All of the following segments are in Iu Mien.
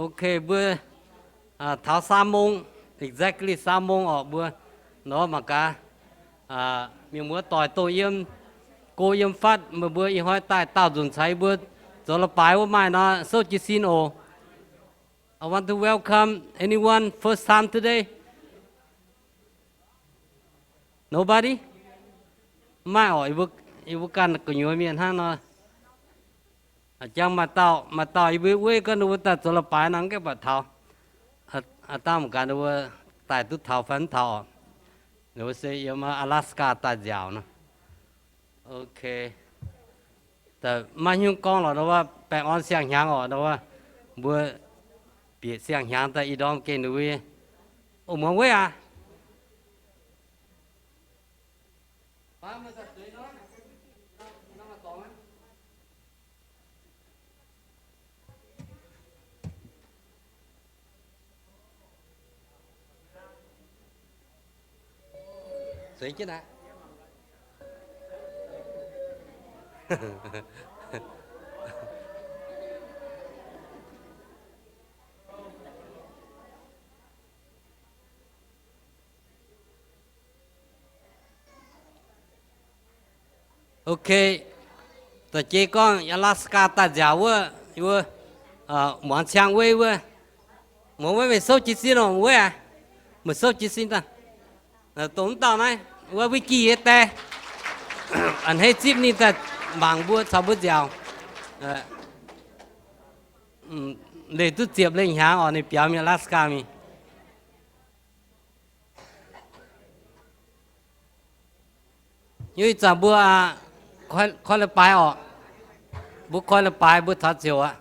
Ok, mbuo taux สามโมง, exactly สามโมง orqc, mbuo nor mangc gaax. Mienh muoz doic dongh yiem, go yiem fatv, meih mbuo ih hnoi daaih daauh nzunc caux yie mbuo zoux leiz-baaix wuov maaih nor, souv jiez sin oc. I want to welcome anyone first time today. Nobody? Mv maaih orqc, yie mbuo ganh gu'nyuoz mienh hnangv nor. Jangx maaih dauh, maaih dauh yie mbuo wuov gorngv ninh mbuo daaih zoux leiz-baaix nor, mv gaengh buatc taux. Dangh mangc gaax ninh mbuo daaih duqv taux fai mv taux orqc. Ninh mbuo se yiem Alaska daaih nziaauc nor. Ok. Maiv hnyungv gorngv lorqc, ndau wuov baengh orn siang-hnyangx orqc, ndau wuov mbuo bieqc siang-hnyangx daaih ih ndorm gengh ninh mbuo. O, muangx weiv aac. Zueiz jienv aqv. Ok. Da'jeiv gorngv Alaska daaih nziaauc wuov, wuov, muangx ciang weiv wuov. Muangx weiv meih souv jiez sin oc, weiv aac. Meih souv jiez sin daaih. Dongh mv dauh naaiv, wuov Vicky nyei die. A'hneiv zipv ninh daaih mangc mbuo caux mbuo nziaauc. Leih duqv ziepc lengh hnyangx orqc, ninh biaux mingh Alaska mingh. Yie ih zanc mbuo koi leiz-baaix orqc. Mbuo koi leiz-baaix mbuo taux ziouc aqv.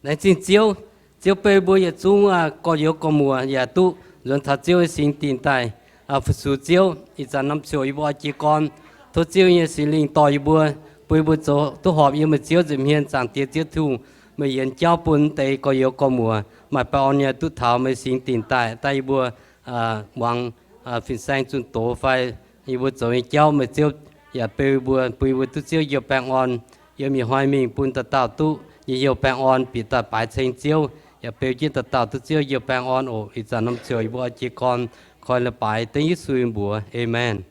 Laengz zingh Ziouv. Ziouv beu mbuo yietc zungv gorx-youz gorx-muoc yaac duqv nzuonx taux Ziouv nyei singx dinc daaih fu-sux Ziouv. Ih zanc norm ziouc yie mbuo oix jiez gorn tov Ziouv nyei Singx Lingh dorh yie mbuo, bun yie mbuo zoux duqv horpc yiem meih Ziouv nza'hmien. Zaangc Diex Ziouv Tin-Hungh, meih yienx jauv bun deix gorx-youz gorx-muoc maaih baengh orn nyei duqv taux meih singx dinc daaih, daaih yie mbuo muangx fin-saeng zunh doz fai yie mbuo zoux nyei jauv. Meih Ziouv yaac beu mbuo, bun yie mbuo duqv Ziouv youh baengh orn yiem ih hnoi mingh, bun dauh dauh duqv nyei youh baengh orn bieqc daaih baaix ceng Ziouv. Yaac beu jienv dauh dauh duqv Ziouv youh baengh orn oc. Ih zanc norm ziouc yie mbuo oix jiez gorn koi leiz-baaix dengv Yesu nyei mbuox. Aamen.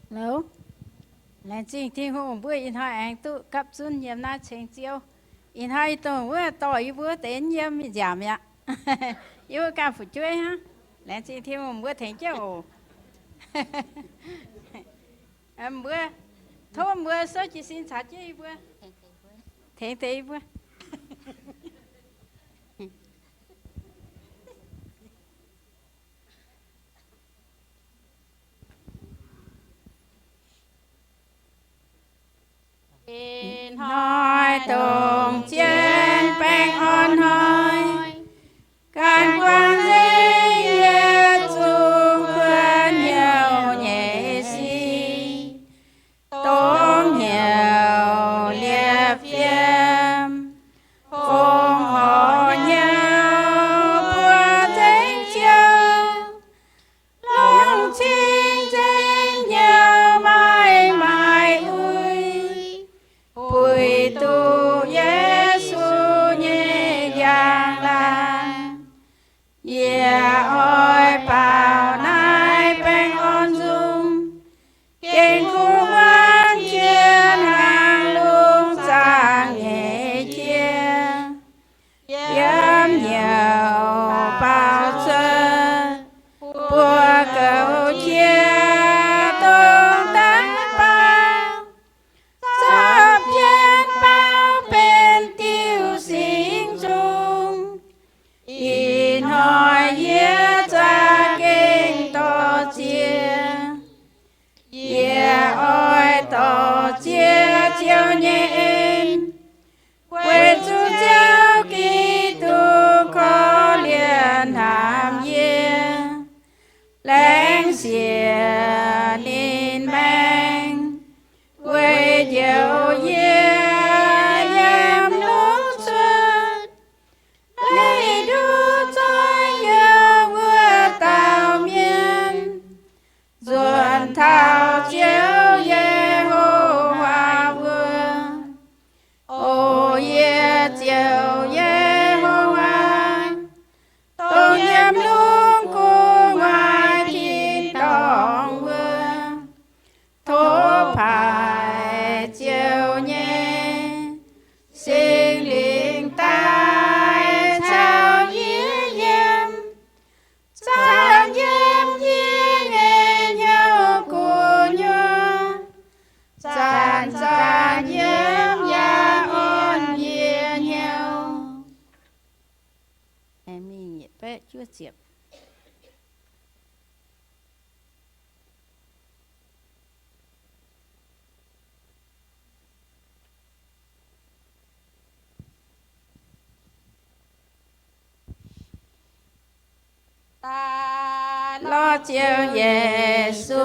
Hello. Laengz zingh Tin-Hungh mbuo ih hnoi aengx duqv gapv zunv yiem naaiv ceng Ziouv. Ih hnoi dongh wuov dorh yie mbuo deix yiem mingh nziaamc mi'aqv. Yie mbuo ganh fu'jueiv hnangv. Laengz zingh Tin-Hungh mbuo tengx jienv oc. Mbuo, tov mbuo souv jiez sin caux jienv yie mbuo, tengx deix yie mbuo. Ih hnoi dongh zien baengh orn hnoi, gan guangc nzengc yietc zungv kuonx hnyouv nyei sic, dongh hnyouv liepc fiem. ziepc. Lorz Ziouv Yesu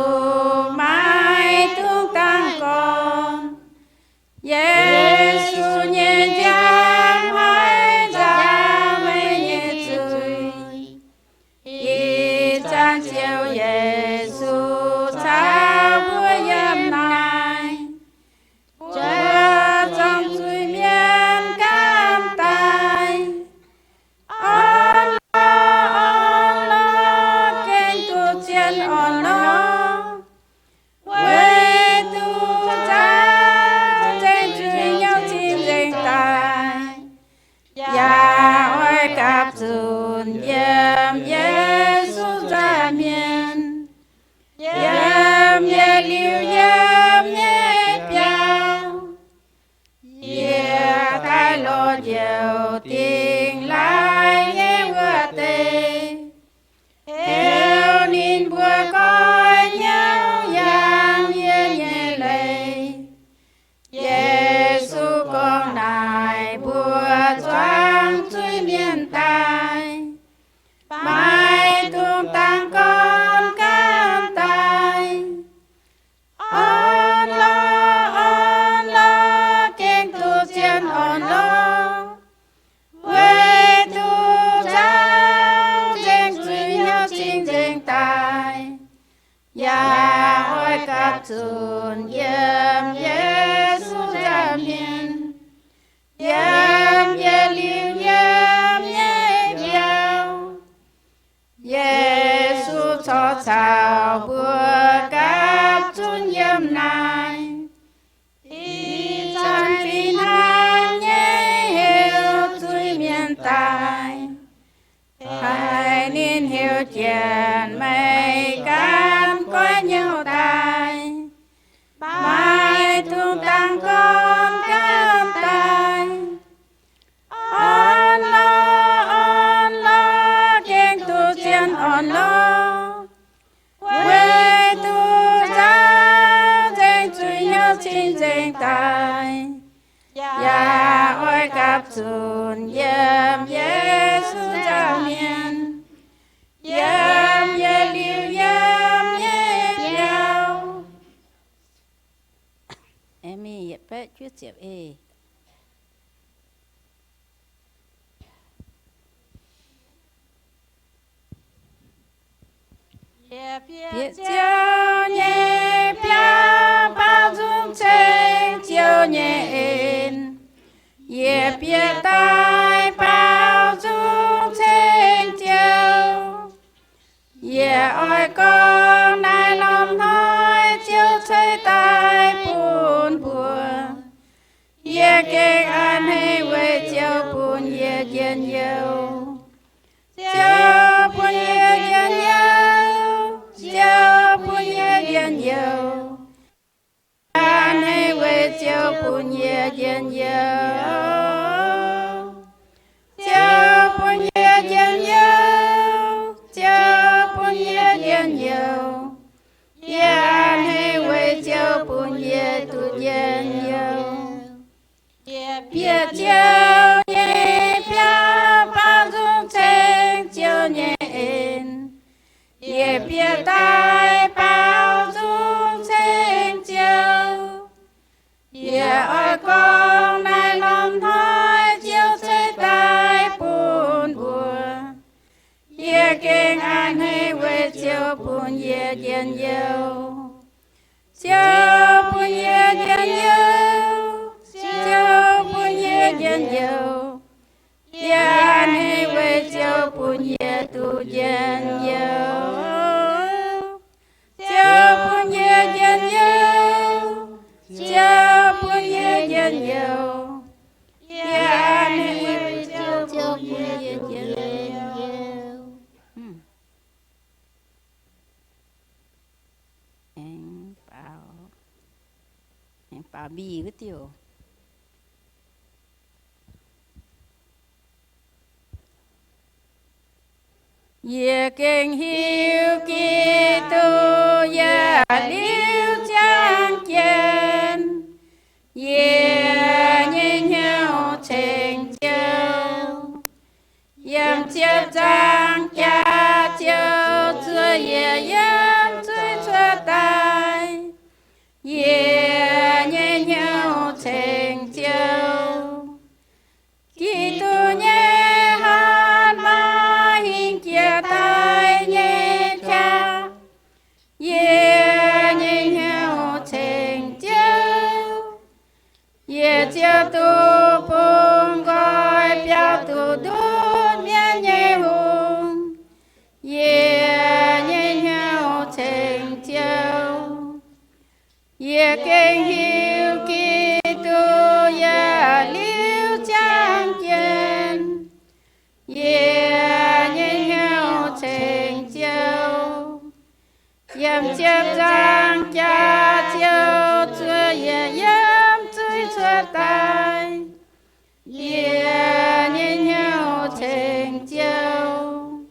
maiv dungx dangx gorn. Yesu nyei nziaamv haih nzaaux meih nyei zuiz. Ih zanc Ziouv Yesu caux mbuo yiem naaic, mbuo zuangx zuiz-mienh ganh daaih. Orn lorqc, orn lorqc, gengh duqv zien orn lorqc. Weic zuqc nzauh nzengc zuiz-nyouv cing-nzengc daaih, yaac oix gapv zunc yiem Yesu nza'hmien, yiem yietc liuz yiem nyei biauv. Yie daaih lorz njoux dingh laaix nyei wuov deix, heuc ninh mbuo goiv hnyouv yangh yie nyei leiz. Yesu gorngv naaic mbuo zuangx zuiz-mienh daaih, maiv dungx dangx gorn ganh daaih. Orn lorqc, orn lorqc, gengh duqv zien orn lorqc. Weic zuqc nzauh nzengc zuiz-nyouv cing-nzengc daaih, yaac oix gapv zunc yiem Yesu nza'hmien, yiem yietc liuz yiem nyei biauv. Yesu corc caux mbuo gapv zunc yiem naaic. Ih zanc fih hnangv nyei heuc zuiz-mienh daaih, haiz ninh heuc janx meih ganh goiv hnyouv daaih, maiv dungx dangx gorn ganh daaih. Orn lorqc, orn lorqc, gengh duqv zien orn lorqc. Weic zuqc nzauh nzengc zuiz-nyouv cing-nzengc daaih, yaac oix gapv zunc yiem Yesu nza'hmien, yiem yietc liuz yiem nyei biauv. Amy yietc baeqv juov ziepc eix. Bieqc Ziouv nyei biauv baaux nzung ceng Ziouv nyei en. Yie bieqc daaih baaux nzung ceng Ziouv. Yie oix gorngv naaiv norm hnoi Ziouv ceix daaih bun mbuo. Yie gengh a'hneiv weic Ziouv bun yie njien-youh. Ziouv bun yie njien-youh. Ziouv bun yie njien-youh. A'hneiv weic Ziouv bun yie njien-youh. Ziouv bun yie njien-youh. Ziouv bun yie njien-youh. Yie a'hneiv weic Ziouv bun yie duqv njien-youh. Bieqc Ziouv nyei biauv baaux nzung ceng Ziouv nyei en. Yie bieqc daaih baaux nzung ceng Ziouv. Yie oix gorngv naaiv norm hnoi Ziouv ceix daaih bun mbuo. Yie gengh a'hneiv weic Ziouv bun yie njien-youh. Ziouv bun yie njien-youh. Ziouv bun yie njien-youh. Yie a'hneiv weic Ziouv bun yie duqv njien-youh. Ziouv bun yie njien-youh. Ziouv bun yie njien-youh. Yie a'hneiv weic Ziouv bun yie njien-youh. Aengx baaux, aengx baaux mbic wuov diuh. Yie gengh hiuv Giduc yaac liuz ziangh jienv, yie nyei hnyouv ceng Ziouv. Yiem ziepc nzaangc jaax Ziouv zuov yie yiem zuiz cuotv daaih, yie nyei hnyouv ceng Ziouv. Giduc nyei hatc maaz hingh jiex daaih nyei qaqv, yie nyei hnyouv ceng Ziouv. Yie Ziouv duqv bungx nqoi biaux duqv ndutv mienv nyei hungh, yie nyei hnyouv ceng Ziouv. Yie gengh hiuv Giduc yaac liuz ziangh jienv, yie nyei hnyouv ceng Ziouv. Yiem ziepc nzaangc jaax Ziouv zuov yie yiem zuiz cuotv daaih, yie nyei hnyouv ceng Ziouv.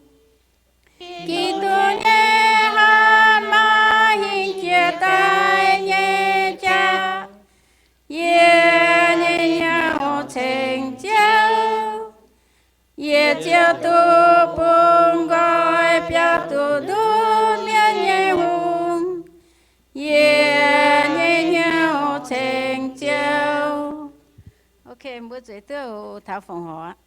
Giduc nyei hatc maaz hingh jiex daaih nyei qaqv, yie nyei hnyouv ceng Ziouv. Yie Ziouv duqv bungx nqoi biaux duqv ndutv mienv nyei hungh, yie nyei hnyouv ceng Ziouv. Ok, mbuo zueiz duqv taux fongc horc aqv.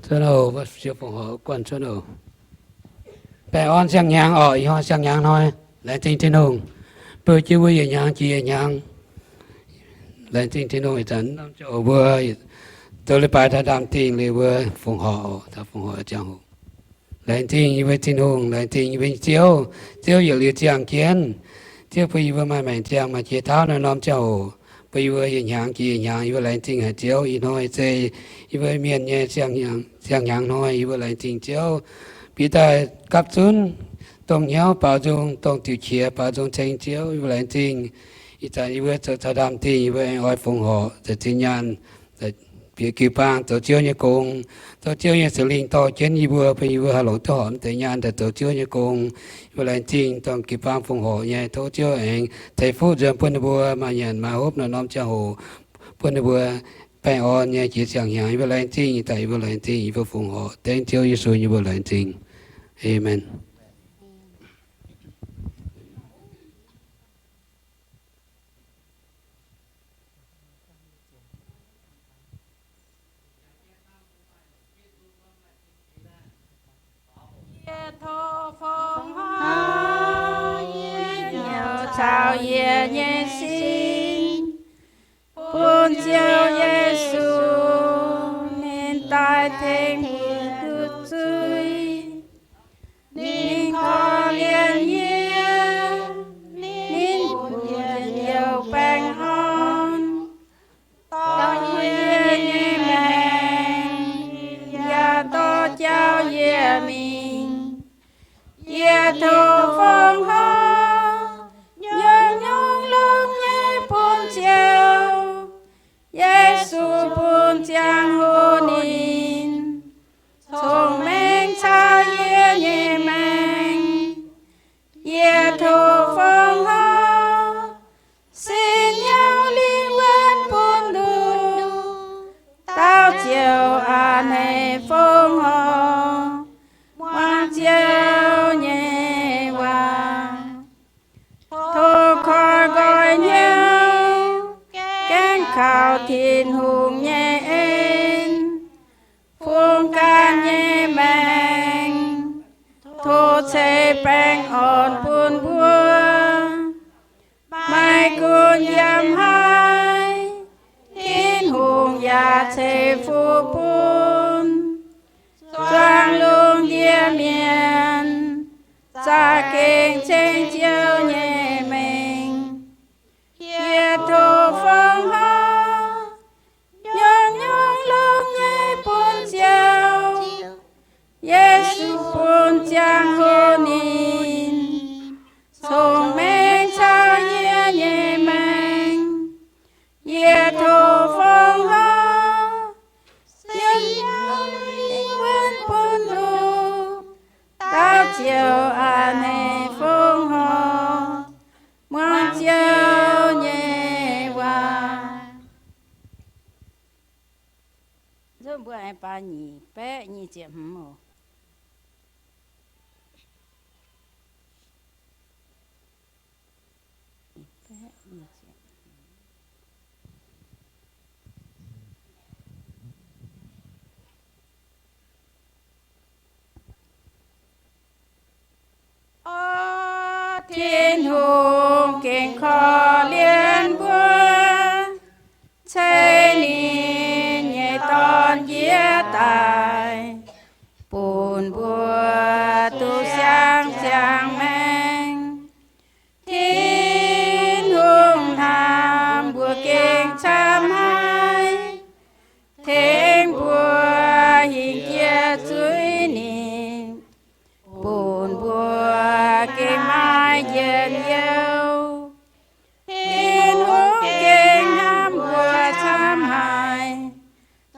Cuotv oc, mbuo siou fongc horc guanh cuotv oc. Baengh orn siang-hnyangx orqc, ih hnoi siang-hnyangx hnoi, laengz zingh Tin-Hungh bun jienv mbuo yietc hnyangx jiex yietc hnyangx. Laengz zingh Tin-Hungh, ih zanc norm ziangh hoc mbuo zoux leiz-baaix taux ndaamv-dingh liuz mbuo fongc horc, taux fongc horc ziangh hoc. Laengz zingh yie mbuo Tin-Hungh, laengz zingh yie mbuo nyei Ziouv. Ziouv yietc liuz ziangh jienv, Ziouv bun yie mbuo maaih maengc ziangh, maaih qiex tauv naaiv norm ziangh hoc, bun yie mbuo yietc hnyangx jiex yietc hnyangx. Yie mbuo laengz zingh haic Ziouv. Ih hnoi se yie mbuo mienh nyei siang-hnyangx hnoi, yie mbuo laengz zingh Ziouv. Bieqc daaih gapv zunv, dongh hnyouv baaux nzung, dongh diuc qiex baaux nzung ceng Ziouv, yie mbuo laengz zingh. Ih zanc yie mbuo zoux taux ndaamv-dingh, yie mbuo aengx oix fongc horc za'gengh nyaanh bieqc jiu-baang zoux Ziouv nyei gong, zoux Ziouv nyei Singx Lingh dorh jienv yie mbuo, bun yie mbuo haih longc duqv horpc deix nyaanh daaih zoux Ziouv nyei gong. Yie mbuo laengz zingh dongh jiu-baang fongc horc nyei. Tov Ziouv aengx ceix fuqv nzuonx bun ninh mbuo maaih nyanc maaih hopv naaiv norm ziangh hoc, bun ninh mbuo baengh orn nyei jiex siang-hnyangx. Yie mbuo laengz zingh, ih zanc yie mbuo laengz zingh, yie mbuo fongc horc dengv Ziouv Yesu nyei mbuox laengz zingh. Aamen. Yie tov fongc horc, yie hnyouv caux yie nyei sin, bun Ziouv Yesu ninh daaih tengx yie duqv zuiz. Ninh korv-lienh yie, ninh bun yie youc baengh orn, dorh yie nyei maengc, yaac dorh jauv yie mingh. Yie tov fongc horc, nyungc-nyungc longx nyei bun Ziouv. Yesu bun ziangh hoc ninh cong-mengh caux yie nyei maengc. Yie tov fongc horc, sin hnyouv lingh wuonv bun nduqc dauh Ziouv a'hneiv fongc horc muangx Ziouv nyei waac. Tov koi nqoi hnyouv gaengh kaux Tin-Hungh nyei en, fungx ganh nyei maengc. Tov ceix baengh orn bun mbuo, maiv gunv yiem haaix, Tin-Hungh yaac ceix fuqv bun. Zuangx lungh ndiev mienh za'gengh ceng Ziouv nyei nyic baeqv nyic ziepc hmz oc. O Tin-Hungh gengh korv-lienh mbuo, ceix ninh nyei Dorn njiec daaih, bun mbuo duqv siang ziangh maengc. Tin-Hungh hnamv mbuo gengh camv haic, tengx mbuo hingh jiex zuiz ninh, bun mbuo gengh maaih njien-youh. Tin-Hungh gengh hnamv mbuo camv haic,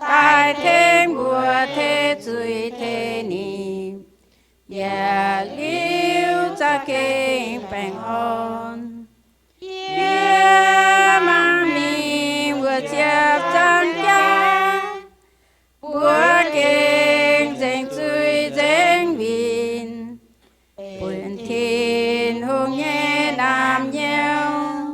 daaih tengx mbuo tei zuiz tei ninh, yietc liuz za'gengh baengh orn. Yie mangc mingh wuov ziepc nzaangc jaax, mbuo gengh nzengc zuiz nzengc winh, bun Tin-Hungh nyei naamh nyouz.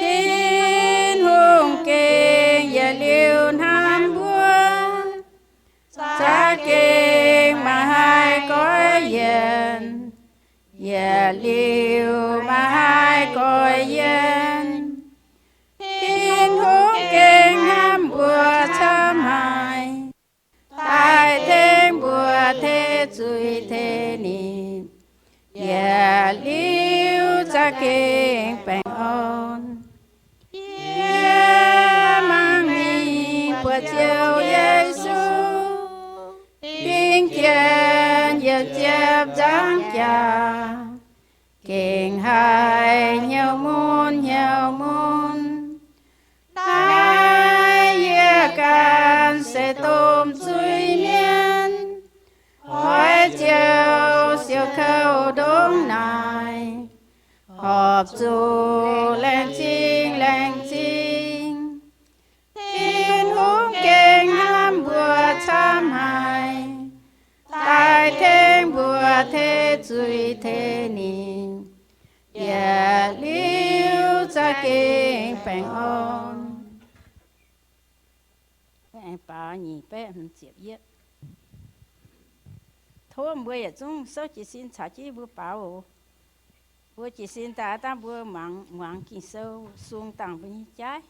Tin-Hungh gengh yietc liuz hnamv mbuo, za'gengh maiv haih goiv yienc, yietc liuz maiv haih goiv yienc. Tin-Hungh gengh hnamv mbuo camv haic, daaih tengx mbuo tei zuiz tei ninh, yietc liuz za'gengh baengh orn. Yie mangc mingh buatc Ziouv Yesu, ding jienv yietc ziepc nzaangc jaax, gengh haih hnyouv mun hnyouv mun. Naaiv yie ganh se domh zuiz-mienh, oix Ziouv siou kouv ndongc naaic, horpc zuqc laengz zingh laengz zingh. Tin-Hungh gengh hnamv mbuo camv haic, daaih tengx mbuo tei zuiz tei ninh, yietc liuz za'gengh baengh orn. Tov mbuo yietc zungv souv jiez sin caux jienv mbuo baaux oc. Mbuo jiez sin daaih, dangh mbuo muangx Ging-Sou sung dangh mbuo nyei jaiv.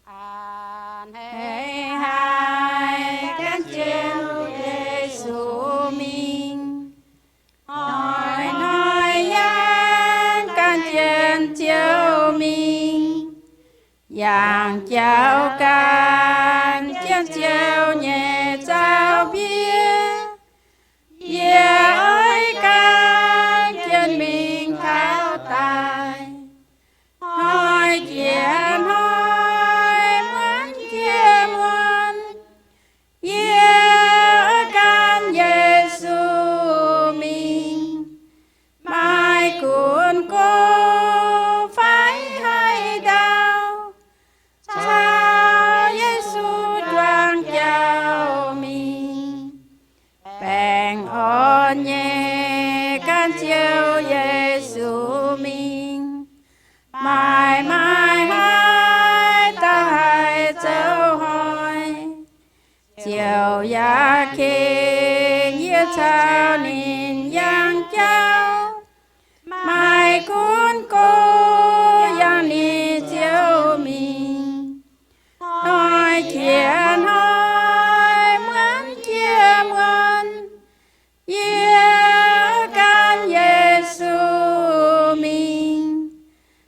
A'hneiv haiz gaanv Ziouv Yesu mingh, hnoi-hnoi yangh gaanv jienv Ziouv mingh, yangh jauv gaanv jienv Ziouv nyei zaux-mbiev. Yie oix gaanv jienv mingh taux daaih, hnoi jiex hnoi, muonz jiex muonz, yie oix gaanv Yesu mingh. Maaih gunv go fai haaix dauh caux Yesu juangc jauv mingh, baengh orn nyei gaanv Ziouv Yesu mingh. Maaih maaih haaix dauh haih zoux hnoi, Ziouv yaac kengx yie caux ninh yangh jauv. Maaih gunv go yangh ninh Ziouv mingh, hnoi jiex hnoi, muonz jiex muonz, yie gaanv Yesu mingh.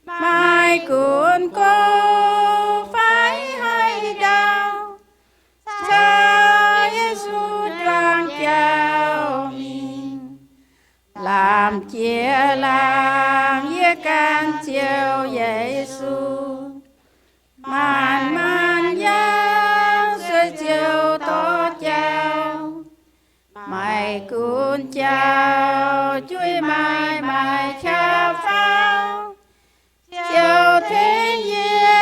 Maaih gunv go fai haaix dauh caux Yesu juangc jauv mingh, lamh jiex lamh yie gaanv Ziouv Yesu. Maanc maanc yangh sueih Ziouv dorh jauv. Maaih gunv jauv juiv maaih, maaih qaqv faaux, Ziouv tengx yie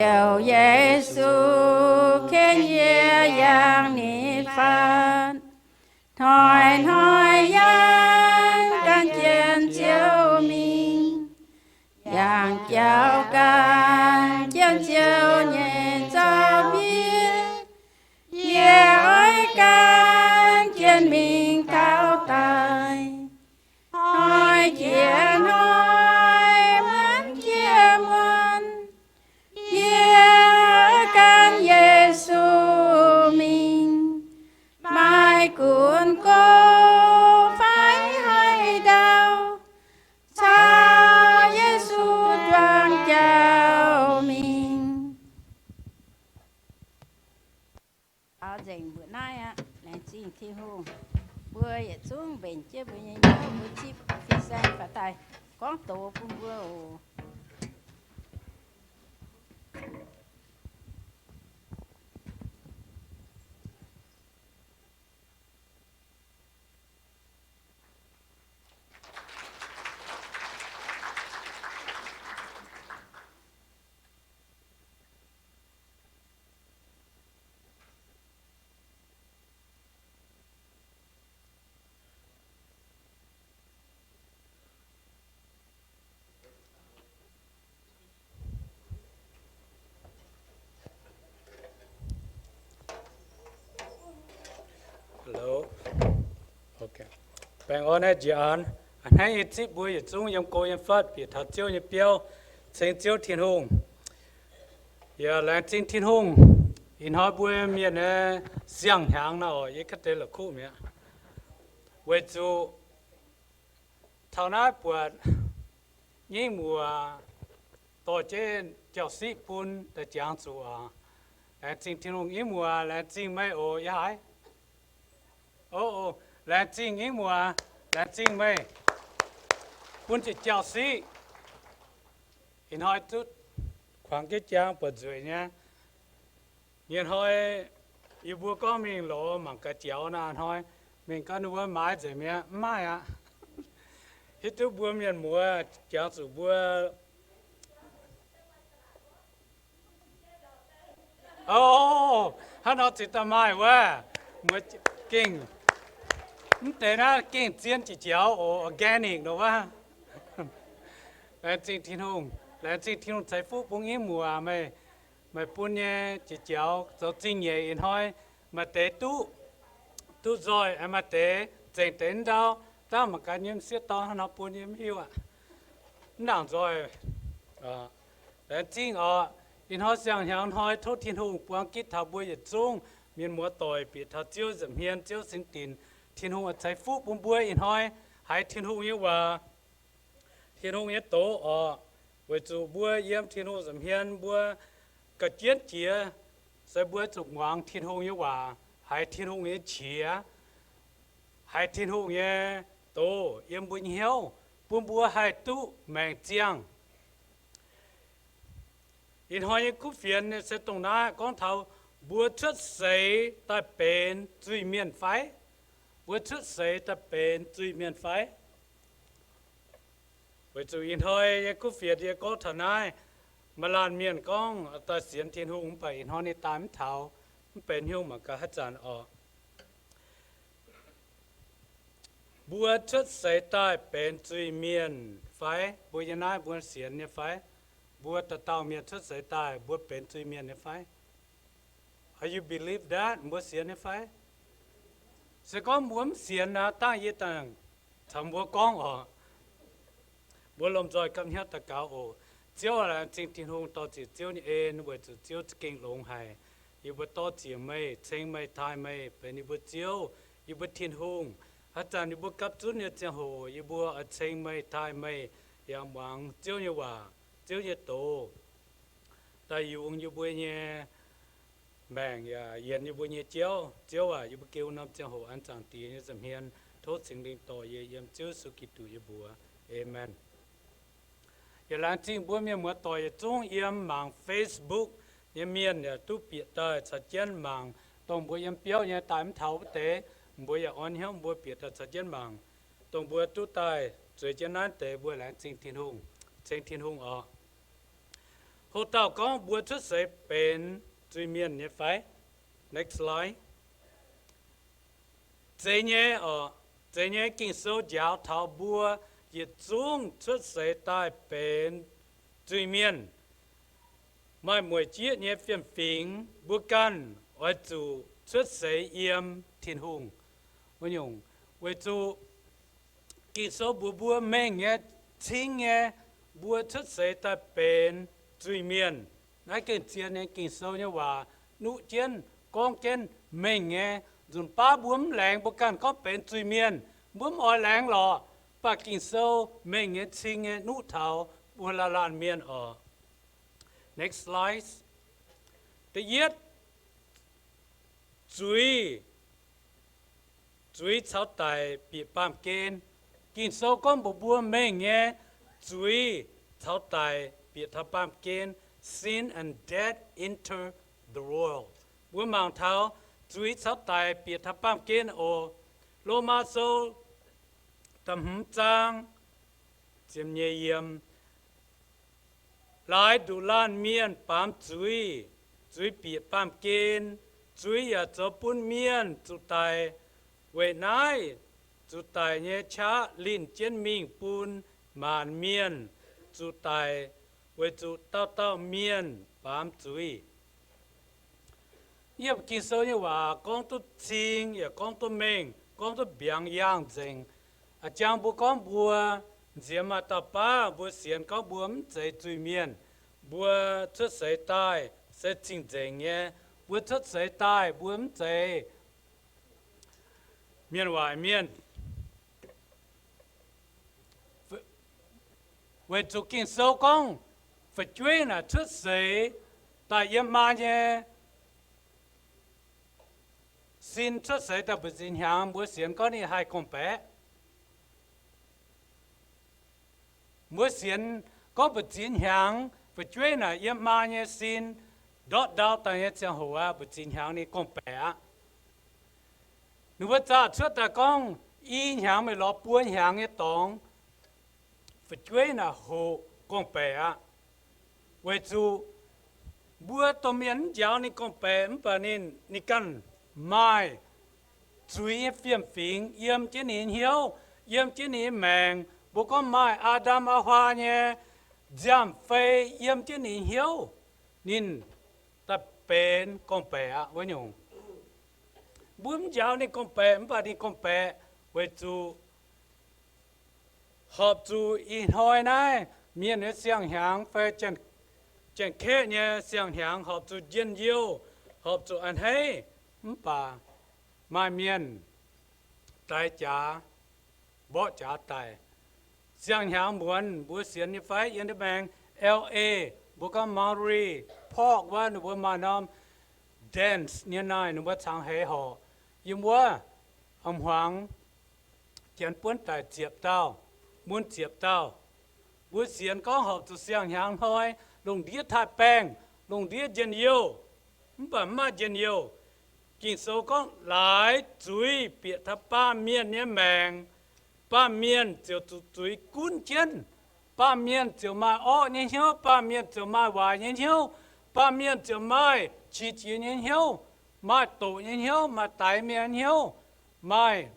Ziouv Yesu ken yie yangh nitv fatv, hnoi-hnoi yangh gan jienv Ziouv mingh, yangh jauv gan jienv Ziouv nyei nzauh mbietv. Yie oix gan jienv mingh taux daic, hnoi jiex hnoi, muonz jiex muonz, yie gan Yesu mingh. Maaih gunv go fai haaix ndau, caux Yesu juangc jauv mingh. Taux nzengc mbuoqc naaiv aqv. Laengz zingh Tin-Hungh, mbuo yietc zungv mbenc jienv mbuo nyei hnyouv, mbuo zipv fin-saeng faaux daaih gorngv doz bun mbuo oc. Hello. Okay. Baengh orn naaiv njiec an. A'hneiv yie zipv mbuo yietc zungv yiem go yiem fatv bieqc taux Ziouv nyei biauv, ceng Ziouv Tin-Hungh. Yaac laengz zingh Tin-Hungh, ih hnoi mbuo mienh nyei siang-hnyangx nor, yie kaav deix la'kuqv mi'aqv. Weic zuqc taux naaiv buatc nyingv muoz dorh jienv jauv-siqv bun daaih jangx zuqc oc. Laengz zingh Tin-Hungh. Nyingv muoz, laengz zingh meih oc. Yie haiz, o, laengz zingh nyingv muoz, laengz zingh meih bun jiex jauv-siqv. Ih hnoi duqv kuangx jienv jangx buatc nzueic nyei. Nyei hnoi yie mbuo gorngv mingh lorz mangc gaax jaux naaiv hnoi, mingh gaax ninh mbuo maaiz nzengc mi'aqv. Mv maaih aqv. Hiuv duqv mbuo mienh muoz jangx zuqc mbuo O, hnangv nor cingx daaih maaih wuov, muoz gengh, mv deix naaiv gengh zien jiex jaux oc, organic nor wuov. Laengz zingh Tin-Hungh, laengz zingh Tin-Hungh ceix fuqv bun nyei muoz meih, meih bun nyei jiex jaux zoux zingh nyeic ih hnoi, maaih deix duqv, duqv nzoih, maaih deix zengc deix ndau, dangh mangc gaax nyei m'sieqv dorn hnangv nor bun nyei mv hiuv aqv. Mv nangc nzoih. Laengz zingh oc. Ih hnoi siang-hnyangx hnoi tov Tin-Hungh buang gitv taux mbuo yietc zungv mienh muoz-doic bieqc taux Ziouv nza'hmien, Ziouv singx dinc. Tin-Hungh oix ceix fuqv bun mbuo ih hnoi haiz Tin-Hungh nyei waac, Tin-Hungh nyei doz oc. Weic zuqc mbuo yiem Tin-Hungh nza'hmien mbuo ga'jienv jiex, se mbuo zuqc muangx Tin-Hungh nyei waac, haiz Tin-Hungh nyei qiex, haiz Tin-Hungh nyei doz yiem mbuo nyei hnyouv, bun mbuo haih duqv maengc ziangh. Ih hnoi nyei kuv fienx se dongh naaiv gorngv taux mbuo cuotv seix daaih benx zuiz-mienh fai? Mbuo cuotv seix daaih benx zuiz-mienh fai? Weic zuqc ih hnoi nyei kuv fienx yie gorngv taux naaiv, maaih laanh mienh gorngv daaih sienx Tin-Hungh mv baac ih hnoi ninh daaih mv taux, mv benx haaix nyungc mangc gaax haaix zanc oc. Mbuo cuotv seix daaih benx zuiz-mienh fai? Mbuo yiem naaiv mbuo sienx nyei fai? Mbuo dauh dauh mienh cuotv seix daaih mbuo benx zuiz-mienh nyei fai? Are you believe that? Mbuo sienx nyei fai? Se gorngv mbuo mv sienx nor, dangh yie dangh caux mbuo gorngv oc. Mbuo lomh nzoih gapv hnyouv daux gaux oc. Ziouv, laengz zingh Tin-Hungh, dor-ziec Ziouv nyei en, weic zuqc Ziouv za'gengh longx haic. Yie mbuo dor-ziec meih, ceng meih, taaih meih benx yie mbuo Ziouv, yie mbuo Tin-Hungh. Haaix zanc yie mbuo gapv zunv nyei ziangh hoc, yie mbuo oix ceng meih, taaih meih, yaac muangx Ziouv nyei waac, Ziouv nyei doz, daaih yungz yie mbuo nyei maengc yaac yienx yie mbuo nyei jauv. Ziouv aac, yie mbuo gengh wuov norm ziangh hoc an Zaangc Diex nyei nza'hmien. Tov Singx Lingh dorh yie yiem Ziouv Yesu Giduc nyei mbuox. Aamen. Yaac laengz zingh mbuo mienh muoz-doic yietc zungv yiem mangc Facebook nyei mienh yaac duqv bieqc daaih caux jienv mangc. Dongh mbuo yiem biauv nyei daaih mv taux wuov deix, mbuo yaac orn hnyouv mbuo bieqc daaih caux jienv mangc. Dongh mbuo duqv daaih zueiz jienv naaiv deix, mbuo laengz zingh Tin-Hungh, ceng Tin-Hungh oc. Houc dauh gorngv mbuo cuotv seix benx zuiz-mienh nyei fai? Next slide. Zeiz nyei oc. Zeiz nyei. Ging-Sou njaaux taux mbuo yietc zungv cuotv seix daaih benx zuiz-mienh, maaih mueic jieqv nyei fiem-fingx. Mbuo ganh oix zuqc cuotv seix yiem Tin-Hungh wuov nyungc, weic zuqc Ging-Sou mbuox mbuo mengh nyei, cing nyei, mbuo cuotv seix daaih benx zuiz-mienh. Naaiv gengh zien nyei. Ging-Sou nyei waac nuqv jienv, gorngv jienv mengh nyei. Nzunc baav mbuo mv laengz, mbuo ganh gorngv benx zuiz-mienh, mbuo mv oix laengz lorqc. Mv baac Ging-Sou mengh nyei, cing nyei, nuqv taux mbuo laanh laanh mienh oc. Next slide. Da'yietv, zuiz, zuiz caux daic bieqc baamh gen. Ging-Sou gorngv mbuox mbuo mengh nyei, zuiz caux daic bieqc taux baamh gen. Sin and death enter the world. Mbuo mangc taux zuiz caux daic bieqc taux baamh gen oc. Lomaa Sou da'hmz zaang ziepc nyeic yiem, laaix nduqc laanh mienh baamz zuiz, zuiz bieqc baamh gen, zuiz yaac zoux bun mienh zuqc daic. Weic naaiv zuqc daic nyei qaqv linh jienv mingh bun maanc mienh zuqc daic, weic zuqc dauh dauh mienh baamz zuiz. Yiem Ging-Sou nyei waac gorngv duqv cing yaac gorngv duqv mengh, gorngv duqv mbiaangx yaangh nzengc. A'jang mbuo gorngv mbuo nziex maaih dauh baav, mbuo sienx gorngv mbuo mv zeiz zuiz-mienh. Mbuo cuotv seix daaih se cing-nzengc nyei. Mbuo cuotv seix daaih mbuo mv zeiz mienh waaic mienh. Weic zuqc Ging-Sou gorngv fu'jueiv naaic cuotv seix daaih yiem maa nyei sin cuotv seix daaih mbu'ziex hnyangx, mbuo sienx gorngv ninh haih gorngv-baeqc. Mbuo sienx gorngv mbu'ziex hnyangx fu'jueiv naaic yiem maa nyei sin ndortv ndau daaih nyei ziangh hoc aqv, mbu'ziex hnyangx ninh gorngv-baeqc aqv. Ninh mbuo zaah cuotv daaih gorngv i hnyangx mingh lorz buo hnyangx nyei dorngx, fu'jueiv naaic hoqc gorngv-baeqc aqv. Weic zuqc mbuo domh mienh mv njaaux ninh gorngv-baeqc, mv baac ninh, ninh ganh maaih zuiz nyei fiem-fingx yiem jienv ninh nyei hnyouv, yiem jienv ninh nyei maengc. Mbuo gorngv maaih Aa^ndam Aa^hua nyei nziaamv-fei yiem jienv ninh nyei hnyouv, ninh daaih benx gorngv-baeqc aqv wuov nyungc. Mbuo mv njaaux ninh gorngv-baeqc, mv baac ninh gorngv-baeqc weic zuqc horpc zuqc ih hnoi naaiv mienh nyei siang-hnyangx fai Janx-Kaeqv nyei siang-hnyangx horpc zuqc njien-youh, horpc zuqc a'hneiv, mv baac maaih mienh daix jaax, mborqv jaax daic. Siang-hnyangx muonz mbuo sienx nyei fai yiem diuh maengx L A, mbuo gorngv Monterey Park wuov, ninh mbuo maaih norm dance nyei naaic, ninh mbuo cangx heix horc. Yiem wuov, a'hmuangx janx buonv daic ziepc dauh, mun ziepc dauh. Mbuo sienx gorngv horpc zuqc siang-hnyangx hnoi, lungh ndiev taaih-baengh, lungh ndiev njien-youh, mv baac mv maaih njien-youh. Ging-Sou gorngv laaix zuiz bieqc taux baamh mienh nyei maengc, baamh mienh ziouc zuqc zuiz gunv jienv. Baamh mienh ziouc maaih orqv nyei hnyouv, baamh mienh ziouc maaih waaic nyei hnyouv, baamh mienh ziouc maaih qiex jiez nyei hnyouv, maaih doqc nyei hnyouv, maaih daix mienh nyei hnyouv, maaih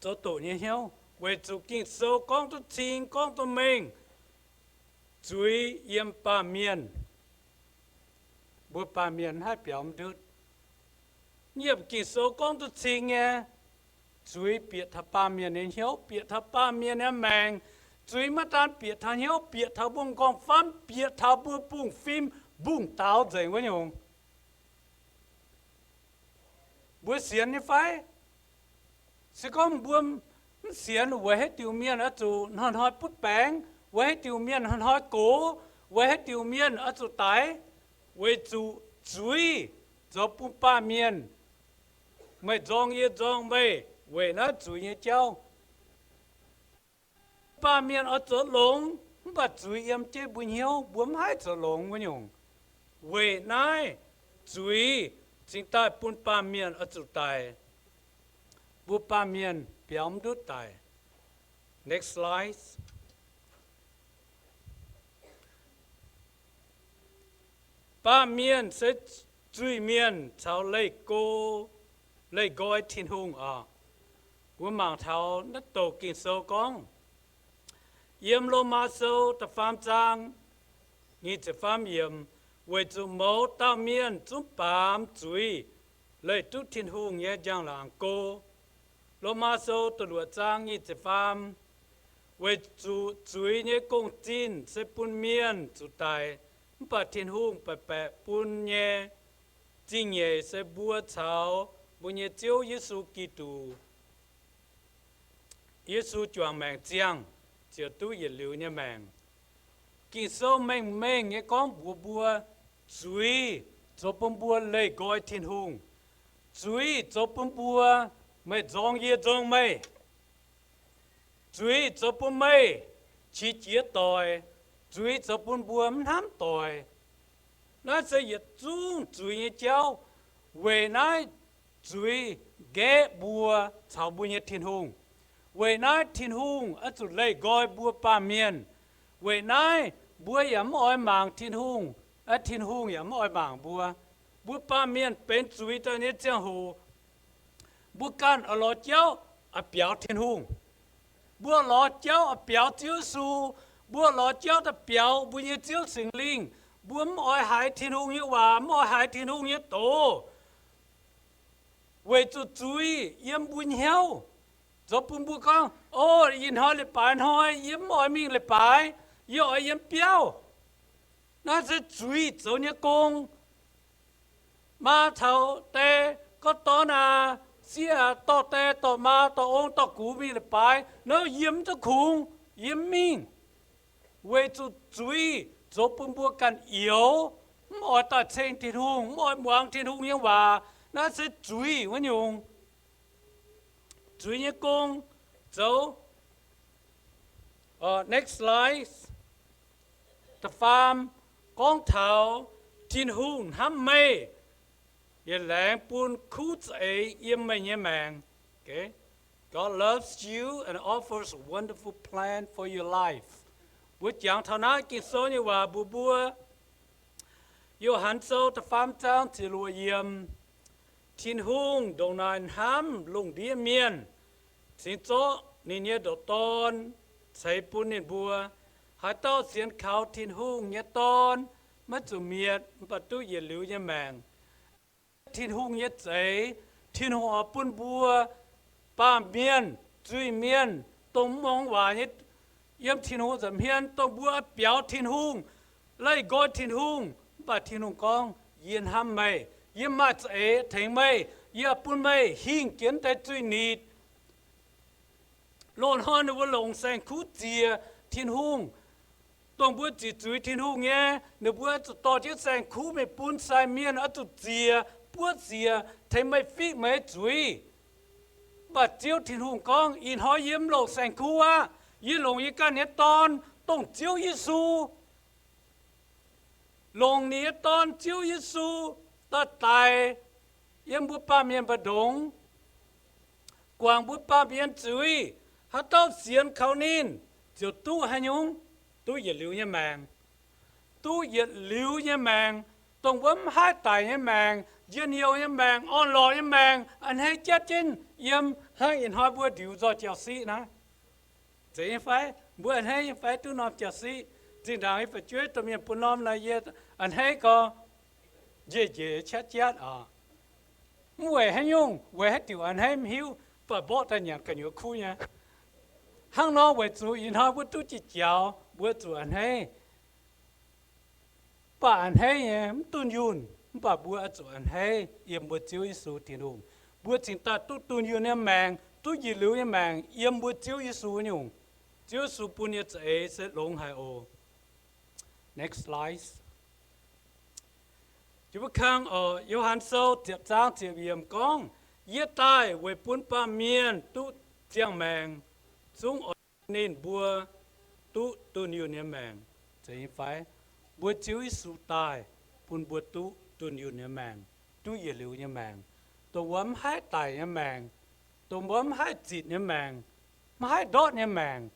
zoux doqc nyei hnyouv. Weic zuqc Ging-Sou gorngv duqv cing, gorngv duqv mengh, zuiz yiem baamh mienh, mbuo baamh mienh mv haih biaux mv ndutv. Yiem Ging-Sou gorngv duqv cing nyei, zuiz bieqc taux baamh mienh nyei hnyouv, bieqc taux baamh mienh nyei maengc. Zuiz maiv daan bieqc taux hnyouv, bieqc taux mbuo m'nqorngv-famv, bieqc taux mbuo mbungv-fim, mbungv-daaux nzengc wuov nyungc. Mbuo sienx nyei fai? Se gorngv mbuo mv sienx, weic haaix diuc mienh oix zuqc hnoi-hnoi butv baengx? Weic haaix diuc mienh hnoi-hnoi gox? Weic haaix diuc mienh oix zuqc daix? Weic zuqc zuiz zoux bun baamh mienh, meih nzorng yie nzorng meih, weic naaiv zuiz nyei jauv. Baamh mienh oix zoux longx, mv baac zuiz yiem jienv mbuo hnyouv, mbuo mv haih zoux longx wuov nyungc. Weic naaiv zuiz cingx daaih bun baamh mienh oix zuqc daic, mbuo baamh mienh biaux mv ndutv daic. Next slide. Baamh mienh se zuiz-mienh caux leih go, leih nqoi Tin-Hungh oc. Mbuo mangc taux naaiv douc Ging-Sou gorngv, yiem Lomaa Sou da'faam zaang nyic ziepc faam yiemc, weic zuqc mouz dauh mienh zungv baamz zuiz leih duqv Tin-Hungh nyei njang-laangc go. Lomaa Sou da'luoqc zaang nyic ziepc faam, weic zuqc zuiz nyei gong-zinh se bun mienh zuqc daic, mv baac Tin-Hungh baeqc baeqc bun nyei zingh nyeic se mbuo caux mbuo nyei Ziouv Yesu Giduc, Yesu juangc maengc ziangh, ziouc duqv yietc liuz nyei maengc. Ging-Sou mengh mengh nyei gorngv mbuox mbuo, zuiz zoux bun mbuo leih nqoi Tin-Hungh. Zuiz zoux bun mbuo, meih nzorng yie nzorng meih. Zuiz zoux bun meih qiex jiez doic. Zuiz zoux bun mbuo mv hnamv doic. Naaiv se yietc zungv zuiz nyei jauv. Weic naaiv zuiz nqaeqv mbuo caux mbuo nyei Tin-Hungh. Weic naaiv Tin-Hungh oix zuqc leih nqoi mbuo baamh mienh. Weic naaiv mbuo yaac mv oix mangc Tin-Hungh, Tin-Hungh yaac mv oix mangc mbuo. Mbuo baamh mienh benx zuiz daaih nyei ziangh hoc, mbuo ganh oix lorz jauv oix biaux Tin-Hungh. Mbuo lorz jauv oix biaux Ziouv Yesu. Mbuo lorz jauv daaih biaux mbuo nyei Ziouv Singx Lingh. Mbuo mv oix haiz Tin-Hungh nyei waac, mv oix haiz Tin-Hungh nyei doz. Weic zuqc zuiz yiem mbuo hnyouv zoux bun mbuo gorngv, o, ih hnoi leiz-baaix hnoi yie mv oix mingh leiz-baaix, yie oix yiem biauv. Naaiv se zuiz zoux nyei gong. Maa taux die, gorngv dorv aac, sieqv aac, dorh die dorh maa dorh ong dorh gux mingh leiz-baaix, naaiv yie mv duqv kungx, yie mv mingh. Weic zuqc zuiz zoux bun mbuo ganh youx, mv oix daaih ceng Tin-Hungh, mv oix muangx Tin-Hungh nyei waac. Naaiv se zuiz wuov nyungc. Zuiz nyei gong zoux. Next slide. Da'faam, gorngv taux Tin-Hungh hnamv meih, yaac laengz bun kuv za'eix yiem meih nyei maengc. God loves you and offers a wonderful plan for your life. Mbuo jangx taux naaiv Ging-Sou nyei waac mbuox mbuo, Yo^han Sou da'faam zaang ziepc luoqc yiemc, Tin-Hungh ndongc naaic hnamv lungh ndiev mienh, cingx zorqv ninh nyei ndoqc Dorn ceix bun ninh mbuo. Haaix dauh sienx kaux Tin-Hungh nyei Dorn maiv zuqc mietc, mv baac duqv yietc liuz nyei maengc. Tin-Hungh nyei za'eix, Tin-Hungh oix bun mbuo baamh mienh, zuiz-mienh, dongh mv muangx waac nyei, yiem Tin-Hungh nza'hmien, dongh mbuo biaux Tin-Hungh, leih nqoi Tin-Hungh, mv baac Tin-Hungh gorngv, Yie hnamv meih, yie maaih za'eix tengx meih, yie bun meih hingh jienv deix zuiz-nitc. Loz-hnoi ninh mbuo longc saeng-kuv ziec Tin-Hungh. Dongh mbuo ziqc zuiz Tin-Hungh nyei, ninh mbuo zuqc dorh jienv saeng-kuv mingh bun sai mienh oix zuqc ziec, buov ziec, tengx meih fiqv meih zuiz. Mv baac Ziouv Tin-Hungh gorngv, Ih hnoi yie mv longc saeng-kuv aqv. Yie longc yie ganh nyei Dorn, dongh Ziouv Yesu. Longc ninh nyei Dorn, Ziouv Yesu, daaih daic yiem mbuo baamh mienh mbu'ndongx, guangc mbuo baamh mienh zuiz. Haaix dauh sienx kaux ninh ziouc duqv haaix nyungc? Duqv yietc liuz nyei maengc. Duqv yietc liuz nyei maengc, dongh wuov mv haih daic nyei maengc, njien-youh nyei maengc, orn-lorqc nyei maengc, a'hneiv jatv jienv yiem hnangv ih hnoi mbuo ndiux nzoih jauv-siqv naaiv. Zeiz nyei fai? Mbuo a'hneiv nyei fai duqv norm jauv-siqv? Zinh ndaangc yie fu'jueiv domh mienh bun norm naaic yie a'hneiv gorx, njiec njiec qaqv jatv oc. Mv weic haaix nyungc, weic haaix diuc a'hneiv mv hiuv, mv baac mborqv daaih nyanc gu'nyuoz kuv nyei. Hnangv nor weic zuqc ih hnoi mbuo duqv jiex jaux, mbuo zuqc a'hneiv. Mv baac a'hneiv nyei mv dunh yunh, mv baac mbuo oix zuqc a'hneiv yiem mbuo Ziouv Yesu Tin-Hungh. Mbuo cingx daaih duqv dunh yunh nyei maengc, duqv yietc liuz nyei maengc yiem mbuo Ziouv Yesu nyungc. Ziouv Yesu bun nyei za'eix se longx haic oc. Next slide. Jiu mbuo kang oc, Yo^han Sou ziepc zaang ziepc yiemc gorngv, Yie daaih weic bun baamh mienh duqv ziangh maengc, zungv oix bun ninh mbuo duqv dunh yunh nyei maengc. Zeiz nyei fai? Mbuo Ziouv Yesu daaih bun mbuo duqv dunh yunh nyei maengc, duqv yietc liuz nyei maengc, dongh wuov mv haih daic nyei maengc, dongh wuov mv haih zitc nyei maengc, mv haih ndortv nyei maengc,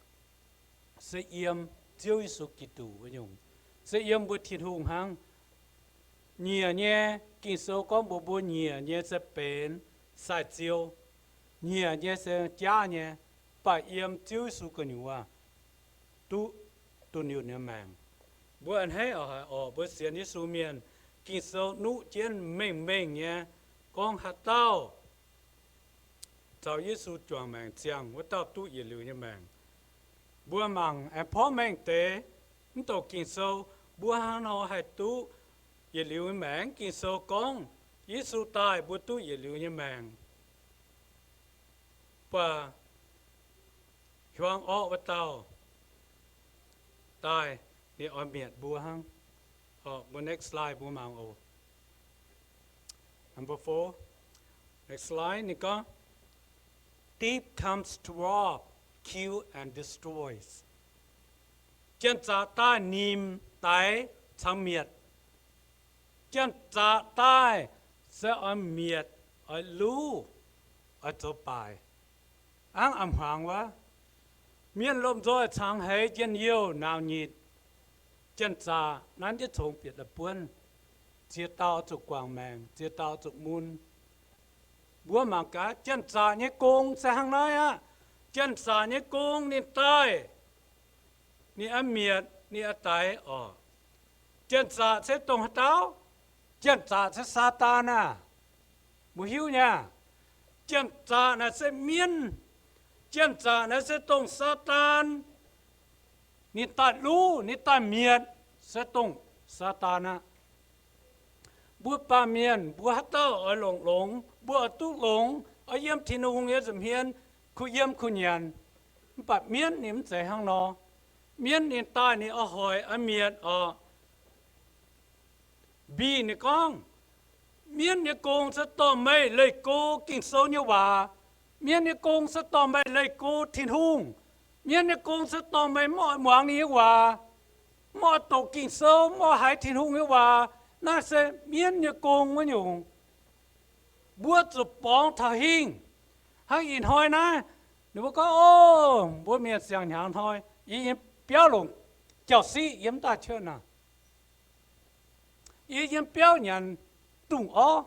se yiem Ziouv Yesu Giduc wuov nyungc, se yiem mbuo Tin-Hungh hnangv. Nyiec nyei, Ging-Sou gorngv mbuox mbuo nyiec nyei se benx sai-ziou. Nyiec nyei se jaav nyei, mv baac yiem Ziouv Yesu gu'nyuoz duqv dunh yunh nyei maengc. Mbuo a'hneiv oix haiz orqc, mbuo sienx Yesu mienh, Ging-Sou nuqv jienv mengh mengh nyei gorngv haaix dauh caux Yesu juangc maengc ziangh, wuov dauh duqv yietc liuz nyei maengc. Mbuo mangc aengx porv mengh deix mv douc Ging-Sou, mbuo hnangv nor haih duqv yietc liuz nyei maengc. Ging-Sou gorngv Yesu daaih mbuo duqv yietc liuz nyei maengc. Mv baac hiuang orqv wuov dauh daaih, ninh oix mietc mbuo hnangv. Orqc, mbuo next slide mbuo mangc oc. Number four, next slide, ninh gorngv, death comes to rob, kill, and destroy. Janx-zaqc daaih nimc, daix, caux mietc. Janx-zaqc daaih se oix mietc, oix luv, oix zoux baaic. Hnangv a'hmuangx wuov, mienh lomh nzoih cangx heix njien-youh nauc nyitc, janx-zaqc nanv jienv congx bieqc daaih buonv. Ziex dauh zuqc guangc maengc, ziex dauh zuqc mun. Mbuo mangc gaax, janx-zaqc nyei gong se hnangv naaiv aqv. Janx-zaqc nyei gong ninh daaih, ninh oix mietc, ninh oix daix orqc. Janx-zaqc se dongh haaix dauh? Janx-zaqc se Saadaan aav. Mbuo hiuv nyei aqv. Janx-zaqc naaic se mienv. Janx-zaqc naaic se dongh Saadaan. Ninh daaih luv, ninh daaih mietc, se dongh Saadaan aqv. Mbuo baamh mienh mbuo haaix dauh oix longc longx, mbuo oix duqv longx, oix yiem Tin-Hungh nyei nza'hmien kuh yiem kuh nyanc. Mv baac mienv ninh mv zeiz hnangv nor. Mienv ninh daaih ninh oix hoic oix mietc orqc. Mbic ninh gorngv, mienv nyei gong se dorh meih leih go Ging-Sou nyei waac. Mienv nyei gong se dorh meih leih go Tin-Hungh. Mienv nyei gong se dorh meih mv oix muangx ninh nyei waac, mv oix doqc Ging-Sou, mv oix haiz Tin-Hungh nyei waac. Naaiv se mienv nyei gong wuov nyungc. Mbuo zuqc borngz taux hingh. Hnangv ih hnoi naaiv, ninh mbuo gorngv, o, mbuo mienh siang-hnyangx hnoi, yie yiem biauv longc jauv-siqv yiem daaih qiemx naaic. Yie yiem biauv nyanc dungz orv.